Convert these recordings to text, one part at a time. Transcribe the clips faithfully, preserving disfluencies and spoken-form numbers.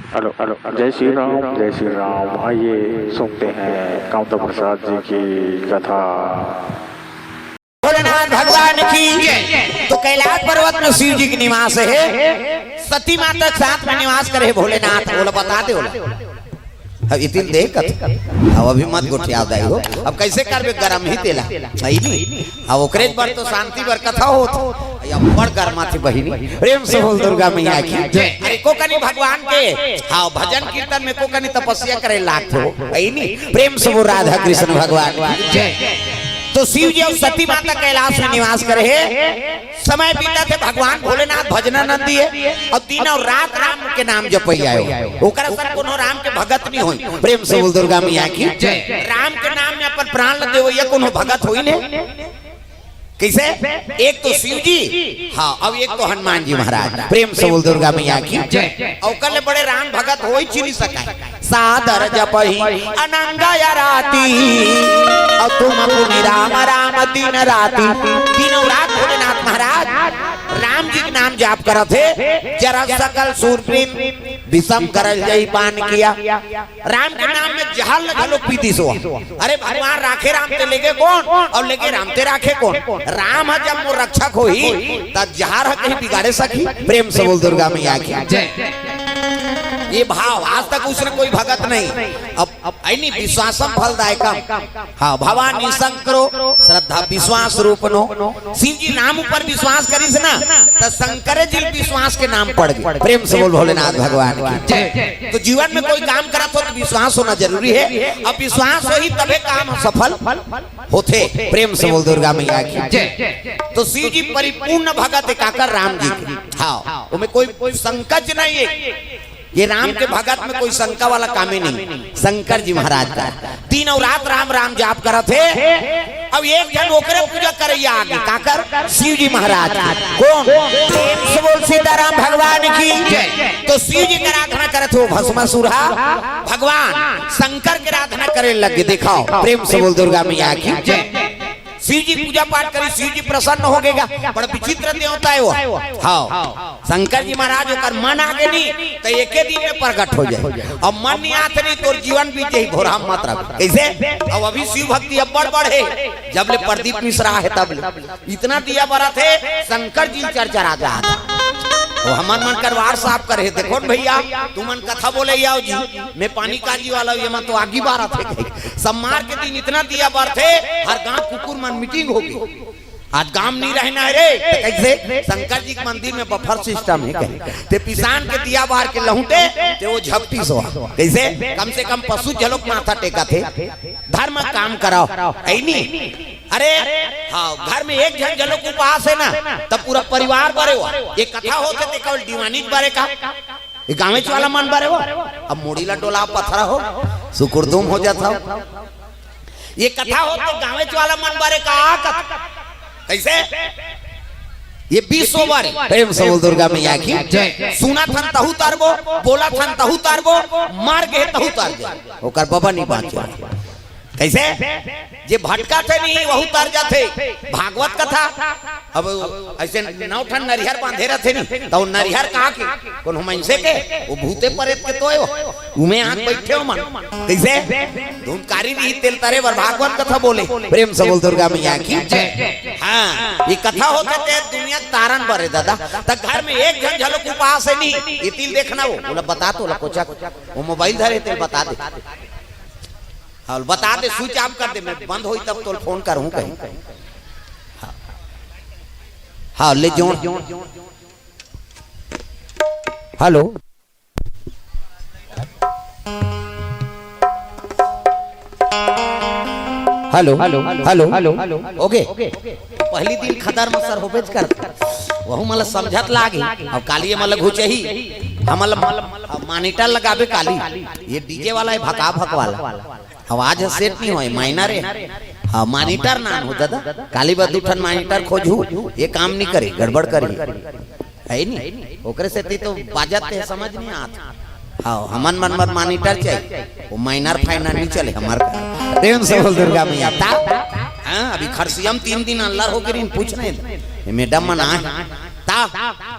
Hello hello, जय श्री राम, जय श्री राम। आइए सुनते हैं कामता प्रसाद जी की कथा। भोलेनाथ भगवान की। तो कैलाश पर्वत में शिव जी के निवास हे, सती माता के साथ में निवास करे भोलेनाथ। ओला बता दे ओला। अब इतिल देख कथा। अब अभी मत गोठियाव दाई हो। अब कैसे करबे, गरम ही तेला, सही नहीं। अब ओकरे बर तो शांति बर कथा होत। अब बड़ गरमा थे बहिनी। प्रेम से बोल दुर्गा मैया की। जय। अरे को कनी भगवान के, हाँ, भजन कीर्तन में को कनी तपस्या करे लागत हो, सही नहीं। प्रेम से बोल राधा कृष्ण भगवान की। जय। तो शिव जी अउ सती माता कैलाश में निवास करे हे। समय बीतत हे, भगवान भोलेनाथ भजनानंदी हे, अउ दिन अउ रात राम के नाम जपइया हे। ओकर असन कोनो राम के भगत नहीं होई। प्रेम से बोल दुर्गा मैया की। जय। राम के नाम में अपन प्राण ल देवइया कोनो भगत होई ने? कैसे? एक तो शिव जी, हाँ, अउ एक तो हनुमान जी महाराज। प्रेम से बोल दुर्गा मैया की। जय। अउ ओकर ले बड़े राम भगत होई च नहीं सकय। सादर जपहि अनंग आरती, अउ तुम पुनि राम राम दिन राति। दिनों रात भोलेनाथ महाराज राम जी के नाम जाप करत हे। जरा सकल सूर प्रीत, विषम गरल जहि पान किया। राम के नाम में जहर ल घलो पी दिस हो। अरे भगवान राखे राम ते लेगे कोन, अउ लेगे राम ते राखे कोन? राम ह जब मोर रक्षक होही, त जहर ह कहीं बिगाड़े सकही? प्रेम से बोल दुर्गा मैया की। जय। ये भाव आज तक उसने कोई भगत नहीं। अब, अब ऐनी विश्वासम फलदायकम। हाँ, भवानी शंकरो श्रद्धा विश्वास रूपनो। शिव जी राम ऊपर विश्वास करिस ना, त शंकर जी ल विश्वास के नाम पड़ गे। प्रेम से बोल भोलेनाथ भगवान की। जय। तो जीवन में कोई काम करत हो तो विश्वास होना जरूरी हे। अब विश्वास होही तभे काम सफल होथे। प्रेम से बोल दुर्गा मैया की। जय। तो शिव जी परिपूर्ण भगत हे काकर, राम जी के। हाँ, ओमे कोई संकोच नहीं हे। ये राम के भगत में कोई शंका वाला काम ही नहीं। शंकर जी महाराज का दिन अउ रात राम राम जाप करत हे। अब एक झन ओकरे पूजा करइया आगे, काकर? शिव जी महाराज के। कोन? प्रेम से बोल सीताराम भगवान की। जय। तो शिव जी के आराधना करत हो भस्मासुर हा, भगवान शंकर के आराधना करे लगे। देखाव, प्रेम से बोल दुर्गा मैया की। जय। शिव जी पूजा पाठ करी, शिव जी प्रसन्न हो गेगा। बड़ा विचित्र देवता हे वो। हाँ, शंकर जी महाराज ओकर मन आगे नहीं, त एके दिन में प्रगट हो जाय। अब मन नहीं आत नहीं, तोर जीवन बीत जाही, भोरहा मत रख। कैसे? अब अभी शिव भक्ति अब्बड़ बढ़े, जब ले प्रदीप मिश्रा हे तब ले। इतना दिया बरत हे, शंकर जी चरचरा जात हे। वो हमर मन करवार साफ करे हे, देखो न भैया, तुमन कथा बोले आओ जी, मैं पानी काजी वाला हूँ, ये मन तो आगी बारत हे। सोमवार के दिन इतना दिया बरत हे, हर गांव कुकुर मन मीटिंग होगे। आज गांव नहीं रहना हे रे, त कैसे? शंकर जी के मंदिर में बफर सिस्टम हे कहे। ते पिसान के दिया बार के लहुटे, ते वो झपटी सो। कैसे? कम से कम पशु झलोक माथा टेकत हे। धर्म काम कराओ, हे नहीं? अरे, हाँ, घर में एक झन झलोक उपास हे ना, तब पूरा परिवार बरे हो। ये कथा होथे ते केवल दीवानी बरे का? ये गाँवेच वाला मन बरे हो। अब मुड़ी ला डोला पथरा हो, सुकुरदुम हो जात हो। ये कथा होथे गाँवेच वाला मन बरे का? कथा कैसे? ये विश्व बरे। प्रेम से बोल दुर्गा मैया की। जय। सुनत हन तहू तरबो, बोलत हन तहू तरबो, मर गे तहू तर जाय। ओकर बबा नहीं बाँचे। कैसे? जे भटकत हे नहीं, वहू तर जाथे। भागवत कथा, अब ऐसे नौ ठन नरिहर बांधे रथे नहीं, त वो नरिहर कहाँ के? कोनो मनसे के? वो भूते परेत के तो हे वो। उमे आके बैठे हो मन। कैसे? धुंधकारी नहीं तेल तरे बर भागवत कथा बोले। प्रेम से बोल दुर्गा मैया की। जय। हाँ, ये कथा होथे ते दुनिया के तारन बरे दादा। त घर में एक झन झलोक उपास हे नहीं, ये तिल देखना वो। बोला बता तो, बोला कोचा, वो मोबाइल धरे तेल बता दे। हाँ, बता दे, स्विच ऑफ कर दे, मैं बंद होई तब तोल फोन करूँ कहीं। हाँ। हाँ, ले जोन। Hello. Hello, hello, hello, hello. Okay. पहली दिन खदर मसर होबेच कर। वहू मला समझत लागे। अब काली मला घुचही। हमला मॉनिटर लगाबे काली। ये डीजे वाला हे, भका भक वाला। आवाज ह सेट नहीं होय, माइनर हे। हाँ, मॉनिटर नान हो दादा। काली बा दू ठन मॉनिटर खोजहू, ये काम नहीं करे, गड़बड़ करी। हे नहीं? ओकरे सेती तो बाजत हे, समझ नहीं आत। हाँ, हमन मन बर मॉनिटर चाहिए। वो माइनर फाइनर नहीं चले हमर का। प्रेम से बोल दुर्गा मैया। ता? हाँ, अभी खरसिया म तीन दिन अंदर होके रहिन, पूछ नहीं। ये मैडम मन आए। ता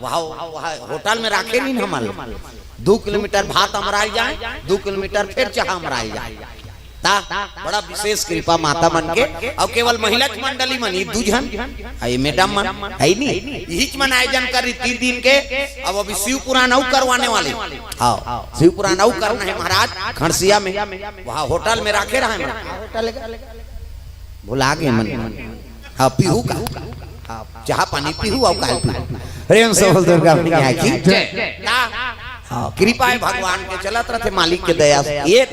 वहाँ, वहाँ होटल में राखे नहीं हमन। दू किलोमीटर भात अमराई जाए, दू किलोमीटर फिर चाह अमराई जाए। ता बड़ा विशेष कृपा माता मन के। और केवल महिला मंडली मन ही दू झन, आ ये मैडम मन है नहीं, यही मन आयोजन कर रही तीन दिन के। अब अभी शिव पुराण अउ करवाने वाले। हाँ, शिव पुराण अउ करना है महाराज, खड़सिया में। वहाँ होटल में राखे रहा है महाराज। होटल का भुला गए मन। हाँ, पीहू का। हाँ, चाह पानी पीहू, अउ काल पीहू। प्रेम से बोल दुर्गा मैया की। जय। हाँ, कृपा है भगवान के, चलत रहते मालिक के दया से। एक,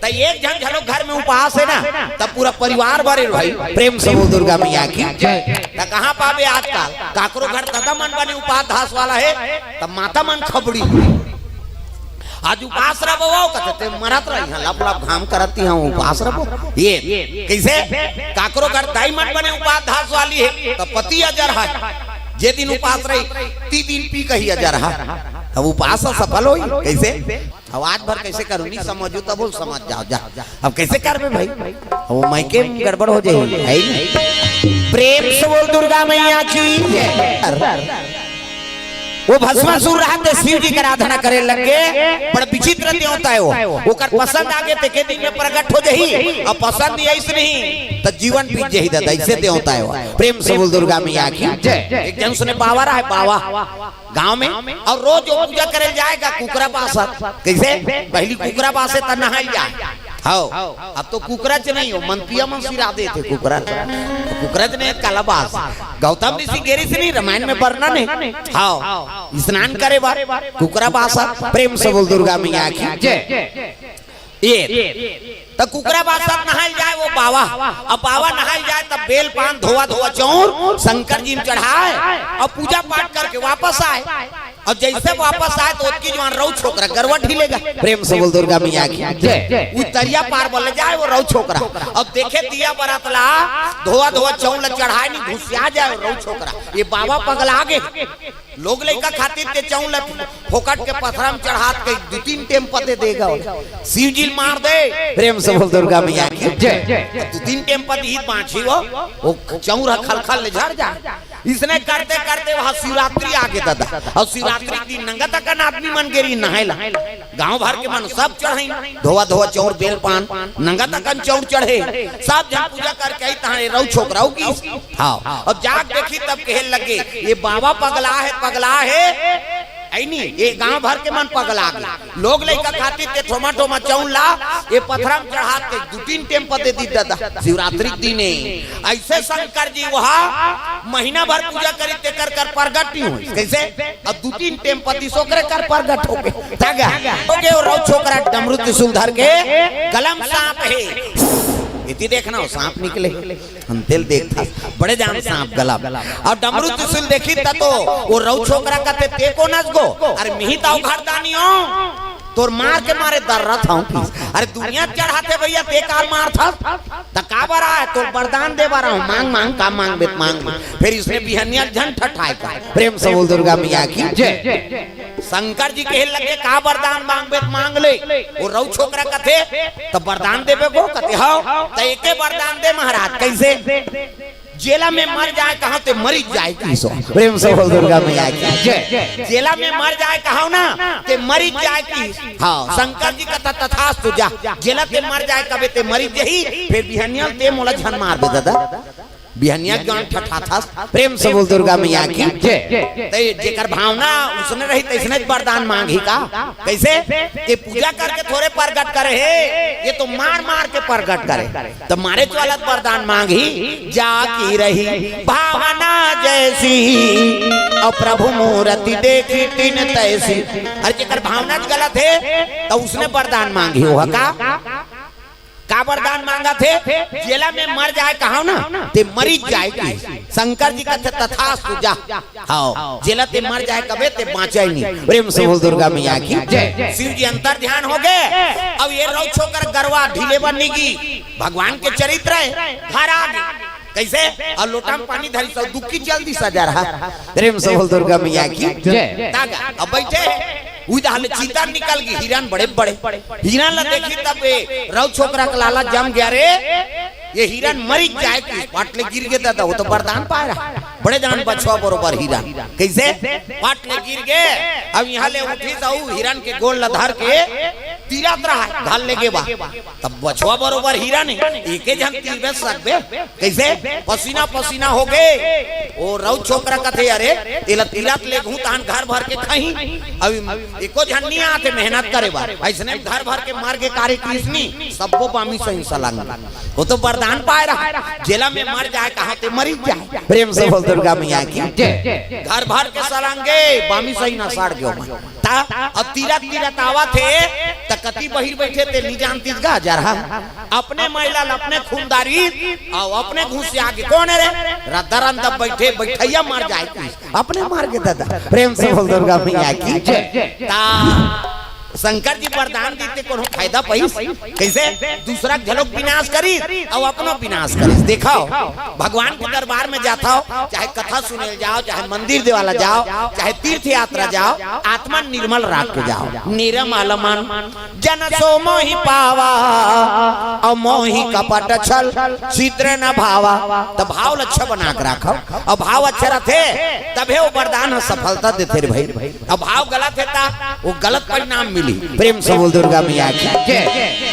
त एक झन झलो घर में उपास है ना, तब पूरा परिवार भरे भाई। प्रेम से बोल दुर्गा मैया की। जय। त कहाँ पाबे आजकल? काकरो घर दादा मन बने उपास धास वाला है, तब माता मन खबड़ी। आज उपास रहो, कथे ते मरत रही, हाँ, लप लप घाम करती, हाँ, उपास रहो। ये कैसे? काकरो घर दाई मन बने उपास धास वाली है, तो पति अजर है। जे दिन उपास रही, ती दिन पी कही अजर है। अब उपास सफल होई कैसे? अब आज भर कैसे करूँ, नहीं समझू तब वो समझ जाओ, जा। अब कैसे करबे भाई? अब वो मायके में गड़बड़ हो जाए, है ही नहीं। प्रेम से बोल दुर्गा मैया की। वो भस्मासुर रहते शिव जी के आराधना करे लग गे। बड़ विचित्र देवता है वो। ओकर पसंद आगे ते के दिन में प्रकट हो जाही, अब पसंद ही ऐसे नहीं तो जीवन बीत जाही दादा, ऐसे देवता है वो। प्रेम से बोल दुर्गा मैया की। जय। एक जन सुने बावा रहा है, बावा गांव में, और रोज वो पूजा करे जाएगा कुकरा बासत। कैसे? पहली कुकरा बासे त नहाई जाए। हाँ, अब तो कुकरा च नहीं हो, मन पिया मन सिरा देते कुकरा। कुकरा च नहीं, काला बास। गौतम ऋषि गेरी से नहीं, रामायण में वर्णन है। हाँ, स्नान करे बार कुकरा बासत। प्रेम से बोल दुर्गा मैया की। जय। ये त कुकरा बासत नहाई जाए वो बावा, अब बावा नहाई जाए तब बेल पान धोवा धोवा चौर शंकर जी में चढ़ाए और पूजा पाठ करके वापस आए। और जैसे वापस आए तो ओतकी जुवान रउ छोकरा गरवा ढीलेगा। प्रेम से बोल दुर्गा मैया की। जय। उ तरिया पार बले जाए वो रउ छोकरा, अब देखे दिया बरात ला, धोवा धोवा चौर ला चढ़ाए नहीं, घुसिया जाए वो रउ छोकरा। ये बाबा पगला गे। लोग लइका खातिर ते चौर ला फोकट के पथरा में चढ़ात के दू तीन टेम पते देगा। शिव जी मार दे। प्रेम से बोल दुर्गा मैया की। जय। दू तीन टेम पते ही बाँची वो, वो चौर ह खलखल ले झर जा। इसने करते करते वहाँ शिवरात्रि आगे दादा, और शिवरात्रि के दिन नंगत अकन आदमी मन गेरी नहाए ला। गांव भर के मन सब चढ़ाई, धोवा धोवा चौर बेल पान, नंगत अकन चौर चढ़े। सब जन पूजा करके आई, तहां रउ छोकरा की। हाँ, अब जाग देखी तब कहे लगे, ये बाबा पगला है, पगला है। ऐनी ये गांव भर के मन पगला गे। लोग लइका खातिर ते ठोमा ठोमा चौर ला, ये पथरा में चढ़ात के दू तीन टेम पते दी दादा। शिवरात्रि के दिने ऐसे शंकर जी वहा महीना भर पूजा करी, तेकर कर प्रगट नहीं होई। कैसे? अब दू तीन टेम पति सोकरे कर प्रगट हो गे। जागा हो गे, और रउ छोकरा डमरू त्रिशूल धर के गला में सांप है। इति देखना हो, सांप निकले। हम तेल देखता, बड़े जान सांप गला। और डमरू त्रिशूल देखी त तो वो रउ छोकरा कथे, ते कोन अस गो? अरे मिही ताऊ घरदानी हो, तोर मार के मारे दर्रत हूँ। अरे दुनिया चढ़ाथे भैया, ते का मारथस? त का बर आए? तोर वरदान दे बर हूँ, मांग मांग, का मांगबे त मांग। फिर इसने बिहनिया झन ठठाए का। प्रेम से बोल दुर्गा मैया की। जय। शंकर जी कहे लगे, का वरदान मांगबे त मांग ले। वो रउ छोकरा कथे, त वरदान देबे गो? कथे, हव। त एके वरदान दे महाराज। कैसे? जेला में मर जाए कहां ते मरिच जाए की सो। प्रेम से बोल दुर्गा मैया की। जय। जेला में मर जाए कहां ना ते मरिच जाए की। हाँ, शंकर जी कथे तथास्तु जा। जेला ते मर जाए कबे ते मरिच जही, फिर बिहनिया ते मोला झन मारबे दादा। बिहनिया ज्ञान ठठाथस। प्रेम से बोल दुर्गा मैया की। जय। ते जेकर भावना उसने रही तैसने वरदान मांगी का। कैसे? ये पूजा करके थोरे प्रगट करे हे, ये तो मार मार के प्रगट करे। त मारे वाला वरदान मांगी, जाकी रही भावना जैसी, और प्रभु मूरति देखी तिन तैसी। अरे जेकर भावना च गलत हे, त उसने वरदान मांगी हो का? का वरदान मांगथे? जेला में मर जाए कहां ना, ते मरिच जाए की। शंकर जी कथे तथास्तु जा। हाँ, जेला ते मर जाए कबे ते बांचे नहीं। प्रेम से बोल दुर्गा मैया की। जय। शिव जी अंतर ध्यान हो गे। अब ये रउ छोकर गरवा ढीले बनी की भगवान के चरित्र है। घर आ गे। कैसे? और लोटा में पानी धरी सो दुखी जल्दी सजा रहा। प्रेम से बोल दुर्गा मैया की। जय। तागा, अब बैठे हैं। उही दहाले चीता निकल गे, हिरन बड़े बड़े। हिरन ला देखी तब ये रउ छोकरा के लाला जम गया रे। ये हिरन मरिच जाए की, पाट ले गिर गे दादा, वो तो वरदान पाए रहा। बड़े जान बछवा बरोबर हिरन। कइसे? पट ले गिर गे, अब इहाँ ले उठिस अउ हिरन के गोड़ ल धर के तीरत रहय, धर ले गे बा। तब बछवा बरोबर हिरन हे, एके झन तीरबे सकबे। कइसे? पसीना पसीना हो गे। ओ रउत छोकरा कथे, "अरे, एला तीरत लेगहूँ तहन घर भर के खही।" अब एको झन नी आथे मेहनत करे बर, अइसने घर भर के मर गे कारे किसनी, सबो बामी सही सलांगे। ओ तो वरदान पाय रहय, जेला में मर जाय, कहाँ ते मरी जाय। प्रेम से बोल दुर्गा मैया की। घर भर के सलांगे, बामी सही ना सड़ गयो मैं। ता, अब तीरत तीरत आवत हे, त कति बहिर बइठे ते नी जानतिस गा, जरहा। अपने महिला ल अपने खून दारी, अउ अपने घुसिया गे कोन हे रे? रद्दा रंदा बइठे, बइठइया मर जाय, अपने मर गे ददा। प्रेम से बोल दुर्गा मैया की। ता शंकर जी वरदान दीस ते कोनो फायदा पइस? कइसे? दूसरा के घलोक विनाश करिस अउ अपनो विनाश करिस। देखव, भगवान के दरबार में जाथव, चाहे कथा सुने ल जाव, चाहे मंदिर देवाला जाव, चाहे तीर्थ यात्रा जाव, आत्मा निर्मल राख के जाव। "निरमल मन जन सो मोहि पावा, अउ मोहि कपट छल छिद्र न भावा।" त भाव ल अच्छा बना के राखव, अउ भाव अच्छा रथे तभे ओ वरदान ह सफलता देथे रे भई। अउ भाव गलत हे ता ओ गलत परिणाम मिली। प्रेम से बोल दुर्गा मैया की।